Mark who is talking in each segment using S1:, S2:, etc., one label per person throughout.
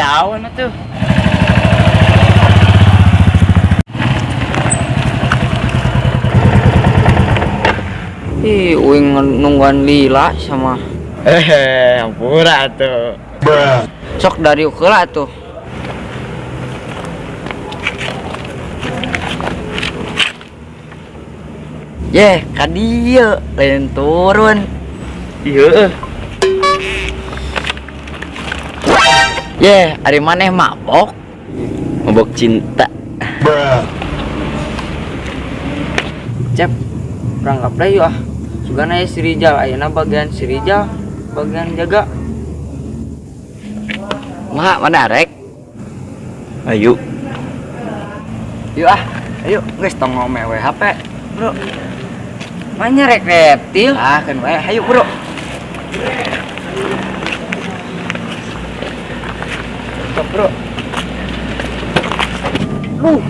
S1: Jauh tuh.
S2: Ih, uing nungguan lila sama.
S1: Ampura tuh.
S2: Sok dari heula tuh. Yeh, ka dieu lain turun.
S1: Iya.
S2: Yeh, ari maneh mabok?
S1: Mabok cinta.
S2: Cep, urang gaplay yuk ah. Sugana aya si Rijal, ayeuna bagian si Rijal, bagian jaga. Mah, mana rek?
S1: Ayo.
S2: Yuk ah, ayo geus tong ngome we HP, Bro. Mana rek reptil? Ah, kan we, ayo bro. Stop, bro. Duh.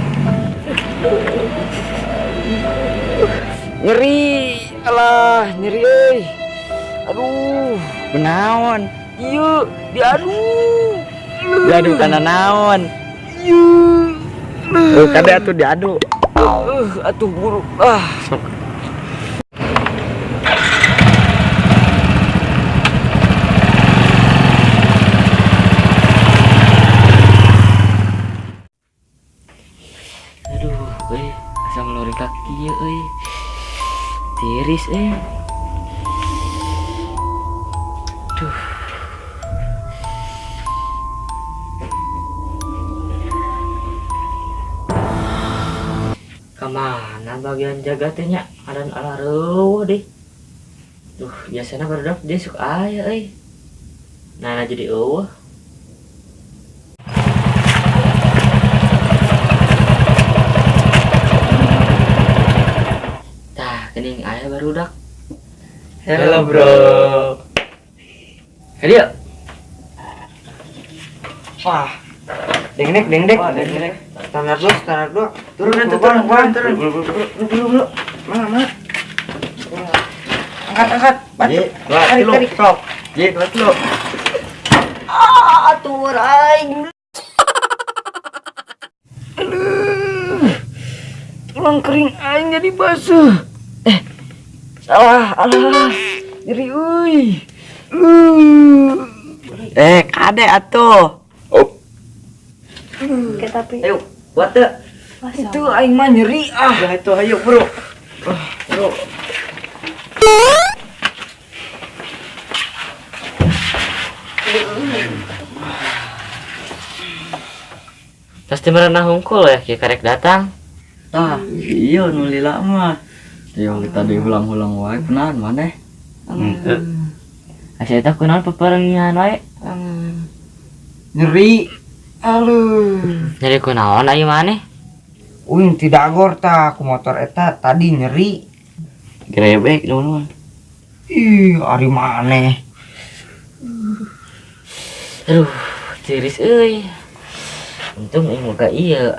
S2: Nyeri, alah, nyeri euy. Aduh,
S1: Kunaon?
S2: Iya, diadu.
S1: Diadu kana naon?
S2: Iya.
S1: Kade atuh diadu.
S2: Atuh buru. Ah.
S1: Sok.
S2: Aduh, euy, asa ngelori kaki ya euy. Tiris euy. Duh. Kamana bagian jaga teh nya? Adan ala reueuh deh. Duh, biasana barudak dia sok aya euy. Nah, nah jadi eueuh. Tah, geuning aya barudak.
S1: Halo, bro.
S2: Halo. Wah. Dengdek, dengdek.
S1: Wah, dengdek.
S2: Standar dulu, standar dulu.
S1: Turun,
S2: Turun,
S1: turun,
S2: turun,
S1: turun,
S2: turun.
S1: Bulu, bulu, bulu.
S2: Bulu, bulu, bulu. Mana, mana? Angkat, angkat. Bantu.
S1: Ye, dua,
S2: Tarik,
S1: tilu.
S2: tarik.
S1: Stop. Ye, dua, tilu.
S2: Ah, tuh, aing. Aduh. Tulang kering aing jadi basuh. Salah, alah. Nyeri euy.
S1: Kade atuh. Oh.
S3: Oke, tapi
S2: Ayo, buat teu. Itu aing mah nyeri ah.
S1: Udah itu ayo, bro. Bro.
S4: Pasti merenah hungkul ya, ki karek datang.
S1: Tah, iya nu lila mah. Ayo kita diulang-ulang wae kunaon maneh? Henteu.
S4: Asa eta kunaon peperengihan wae?
S2: Nyeri. Aduh.
S4: Nyeri kunaon aya maneh?
S2: Uing tidak agor tah ku motor eta tadi nyeri.
S1: Grebek teman-teman.
S2: Ih, ari maneh.
S4: Aduh, tiris euy. Untung aing boga ieu.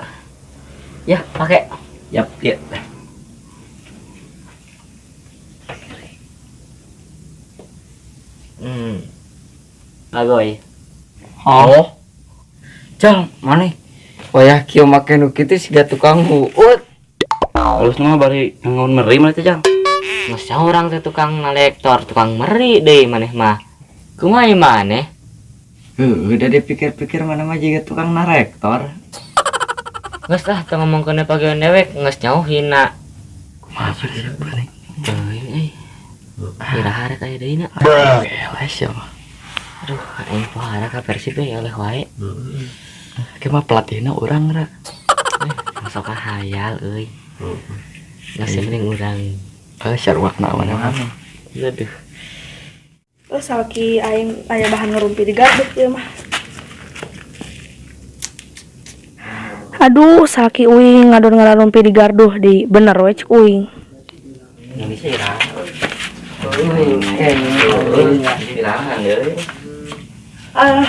S4: Ya, pake.
S1: Yap, ya.
S4: Bagoy.
S2: Oh. Jang, maneh? Wayah kieu make nu kitu siga tukang huut.
S1: Halus mah bari ngangon meri mah teh, Jang.
S4: Geus urang teh tukang ngalektor, tukang meri deui maneh mah. Kumaha ieu maneh?
S1: Heuh, udah dipikir-pikir mana mah jiga tukang narektor.
S4: Geus lah teu ngomongkeun pageun dewek, geus nyaho hina.
S1: Kumaha sih maneh?
S4: Teuing euy. Iraha rek aya deui na.
S1: Beles ya mah.
S4: Aduh, aing pohara ka Persib euy oleh wae.
S1: Ke mah pelatihna urang ra.
S4: Sok hayal euy. Geus penting urang.
S1: Sarwakna mana mah.
S4: Aduh.
S3: Terus salaki aing aya bahan ngerumpi di gardu ieu mah. Aduh, salaki uing ngadon ngarumpi di gardu di bener we cek uing.
S4: Indonesia iraha.
S1: Irahan deui.
S3: Ah,